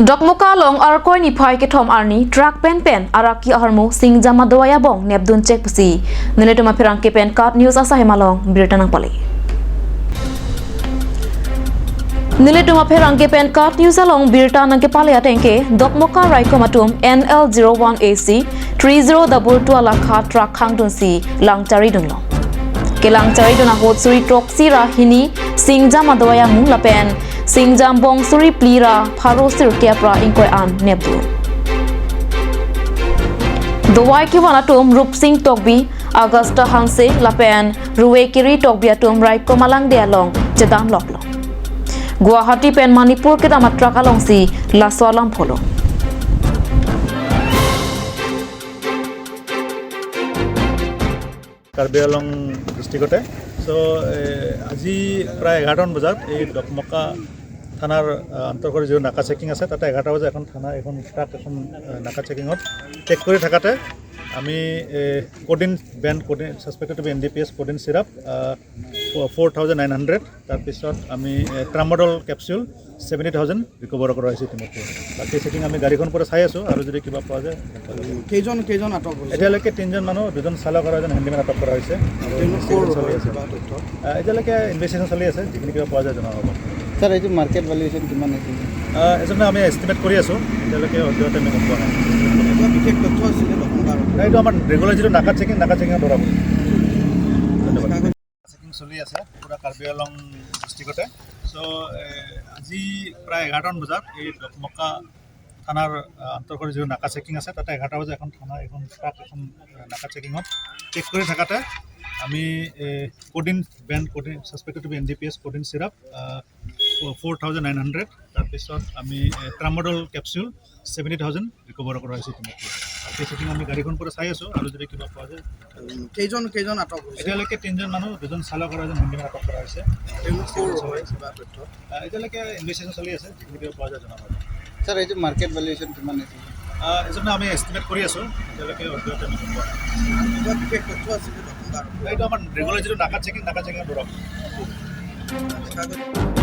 Dokmoka long arkoi ni phai ke thom arni truck pen pen araki aharmu singjama doya bong nepdun check pusi niletoma phirang ke pen card news asa hemalong birtanang pale niletoma phirang ke pen card news along birtanang ke pale atengke Dokmoka raikomatum NL01AC 3022 ala kha truck khangdun si langchari dun long ke langchari dun a hot suri truck si ra hini singjama doya mung lapen Singjam bong suri plira pharo sir kepra inkoi an nepdu Dowai ki wanatum Rup Singh Tokbi Augusta Hanse lapen Ruwe Kiri Tokbi atum rai komalang de along chedam lok long Guwahati pen Manipur ke damatra kalong si laswalam pholo Karbi Anglong ডিষ্ট্ৰিক্টতে চ' আজি প্ৰায় 11টামান বজাত এই ডকমকা থানাৰ অন্তৰ্গত যিটো নাকা checking আছে তাতে 11টা বজাত এখন থানা এখন ট্ৰাক এখন নাকা চেকিঙত চেক কৰি থাকোঁতে আমি codeine banned codeine suspected to be NDPS codeine syrup 4900 তাৰপিছত আমি ট্ৰামাডল কেপচুল 70,000 ৰিকভাৰ কৰা হৈছে ইতিমধ্যে। বাকী চেকিং আমি গাড়ীখন পৰা চাই আছোঁ আৰু যদি কিবা পোৱা যায়। কেইজন আটক হৈছে? এতিয়ালৈকে 3জন মানুহ, 2জন চালক আৰু এজন হেণ্ডিমেন আটক কৰা হৈছে। চলি আছে, এতিয়ালৈকে ইনভেষ্টিগেশ্যন চলি আছে, যিখিনি কিবা পোৱা যায় জনোৱা হ'ব। ছাৰ, এইটো মাৰ্কেট ভেলুৱেশ্যন কিমান হৈছে? এজনে আমি এষ্টিমেট কৰি আছোঁ, এতিয়ালৈকে সদ্যহতে আমি গম পোৱা নাই। বিশেষ তথ্য আছিলে? এইটো আমাৰ ৰেগুলাৰ যিটো নাকা চেকিং, নাকা চেকিঙত ধৰা পৰিছে। ধন্যবাদ। চেকিং চলি আছে পূৰা কাৰ্বি আংলং ডিষ্ট্ৰিক্টতে। চ' আজি প্ৰায় 11টামান বজাত এই ডকমকা থানাৰ অন্তৰ্গত যিটো নাকা চেকিং আছে তাতে 11টা বজাত এখন থানা এখন ট্ৰাক এখন নাকা চেকিঙত চেক কৰি থাকোঁতে আমি codeine banned codeine suspected to be NDPS codeine syrup 4900 তাৰপিছত আমি ট্ৰামাডল কেপচুল 70,000 ৰিকভাৰ কৰা হৈছে ইতিমধ্যে। বাকী চেকিং আমি গাড়ীখন পৰা চাই আছোঁ আৰু যদি কিবা পোৱা যায়। কেইজন আটক হৈছে? এতিয়ালৈকে 3জন মানুহ, 2জন চালক আৰু এজন হেণ্ডিমেন আটক কৰা হৈছে। এতিয়ালৈকে ইনভেষ্টিগেশ্যন চলি আছে, যিখিনি কিবা পোৱা যায় জনোৱা হ'ব। ছাৰ, এইটো মাৰ্কেট ভেলুৱেশ্যন কিমান হৈছে? এজনে আমি এষ্টিমেট কৰি আছোঁ, এতিয়ালৈকে সদ্যহতে আমি গম পোৱা নাই। বিশেষ তথ্য আছিলে? এইটো আমাৰ ৰেগুলাৰ যিটো নাকা চেকিং, নাকা চেকিঙত ধৰা পৰিছে।